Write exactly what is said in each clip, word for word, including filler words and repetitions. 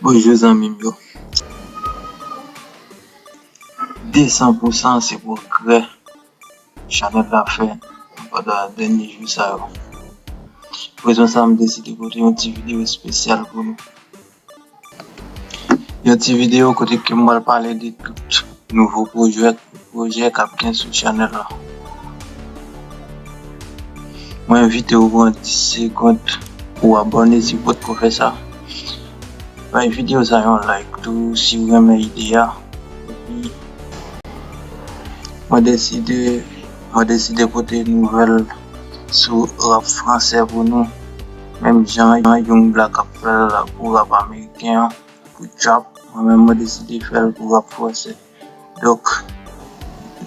Bonjou zanmi m yo. De san pou san se pwogrè chanèl la fè pandan dènye jou sa yo. Rezon sa m deside pote yon ti videyo espesyal pou nou. Yon ti videyo kote ke m pral pale de tout nouvo pwojè, pwojè k ap gen sou chanèl la. Mwen envite w pran dis segonn pou w abòne si w potko fè sa. Bay videyo sa yon like tou si w renmen ide a. Epi mwen deside, mwen deside pote nouvèl sou rap fransè pou nou. Menm jan Young Black ap fè l pou rap ameriken an, pou trap, mwen menm mwen deside fè l pou rap fransè. Donk,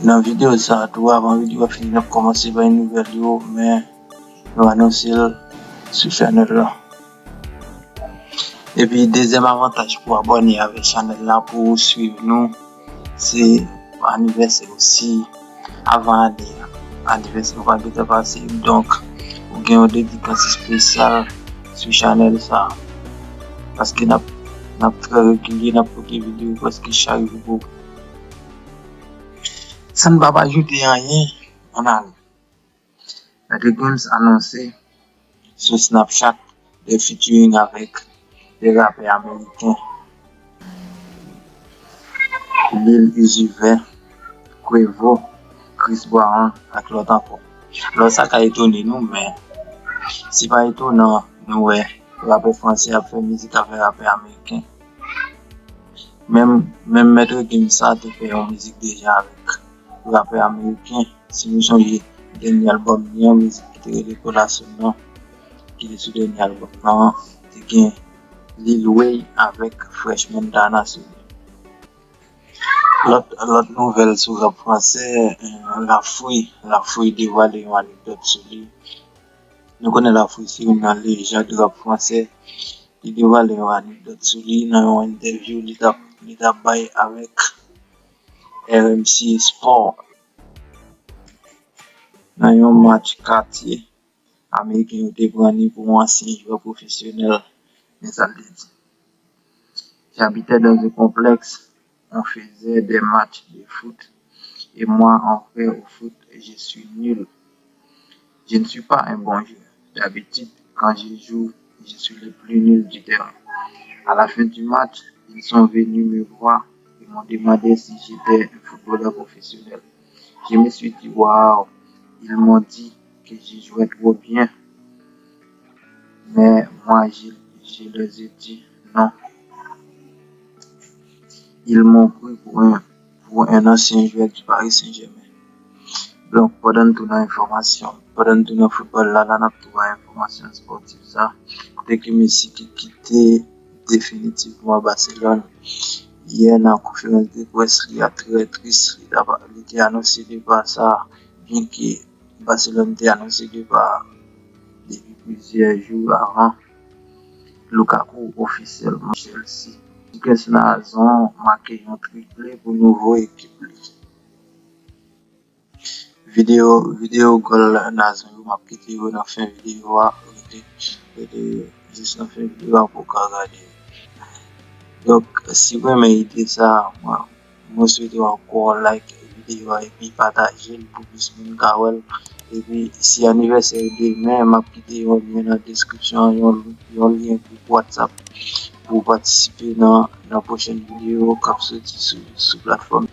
nan videyo sa a tou, avan videyo a fini, n ap kòmanse bay nouvèl yo, men nou anonse l sou chanèl la. Epi, dezyèm avantaj pou abòne avèk chanèl la, pou w swiv nou, se anivèsè osi. Avan ane a, anivèsè ou pa gentan pase, donk, ou gen yon dedikas espesyal sou chanèl sa a. Paske n ap, n ap trè regilye, n ap pote videyo prèske chak jou pou ou. San n pa pa ajoute anyen, ann ale. Metro Gims anonse sou Snapchat de featuring avèk de rapè ameriken, Lil Uzi Vert, Quavo, Chris Brown ak lòt ankò. Lòt sa ka etone nou, men se pa etonan nou wè rapè fransè ap fè mizik avèk rapè ameriken. Menm, menm Metro Gims sa te fè yon mizik deja avèk rapè ameriken. Si nou sonje dènye albòm li an, mizik ki te rele Corazón nan, ki te sou dènye albòm nan, te gen Lil Wayne avèk French Montana sou li. Lòt, lòt nouvèl sou rap fransè, eh, Lafouy, Lafouy devwale yon anekdòt sou li. Nou konnen Lafouy se youn nan lejand rap fransè. Li devwale yon anekdòt sou li nan yon entèvyou li t ap, li t ap bay avèk R M C Sport. Nan yon match katye, Ameriken yo te pran li pou yon ansyen jwè pwofesyonèl, men sa l te di. J'habitais dans un complexe, on faisait des matchs de foot, et moi, en vrai, au foot, je suis nul. Je ne suis pas un bon joueur. D'habitude, quand je joue, je suis le plus nul du terrain. À la fin du match, ils sont venus me voir et m'ont demandé si j'étais un footballeur professionnel. Je me suis dit, waouh, ils m'ont dit que je jouais trop bien. Mais moi, je, je leur ai dit non. Ils m'ont pris pour un, pour un ancien joueur du Paris Saint-Germain. Donk, pandan n tou nan enfòmasyon, pandan n tou nan foutbòl la, la n ap tou bay enfòmasyon espòtif sa, kote ke Messi ki kite definitivman Barcelone. Yè nan konferans de près li a, trè tris, li t ap, li te anonse depa sa, byenke Barcelone te anonse depa depi plizyè jou avan. Lukaku ofisyèlman Chelsea. Lucas Nazon make yon triple pou nouvo ekip li. Videyo, videyo gòl Nazon yo, m ap kite yo nan fen videyo a. Rete, rete jis nan fen videyo a pou w ka gade yo. Donk, si w renmen ide sa a, mwen, mwen swete w ankò like videyo a epi pataje l pou plis moun ka wè l. Epi, si anivèsè w demen, m ap kite yon lyen nan deskripsyon an, yon, yon lyen gwoup WhatsApp pou w patisipe nan, nan pwochèn videyo k ap soti sou, sou platfòm.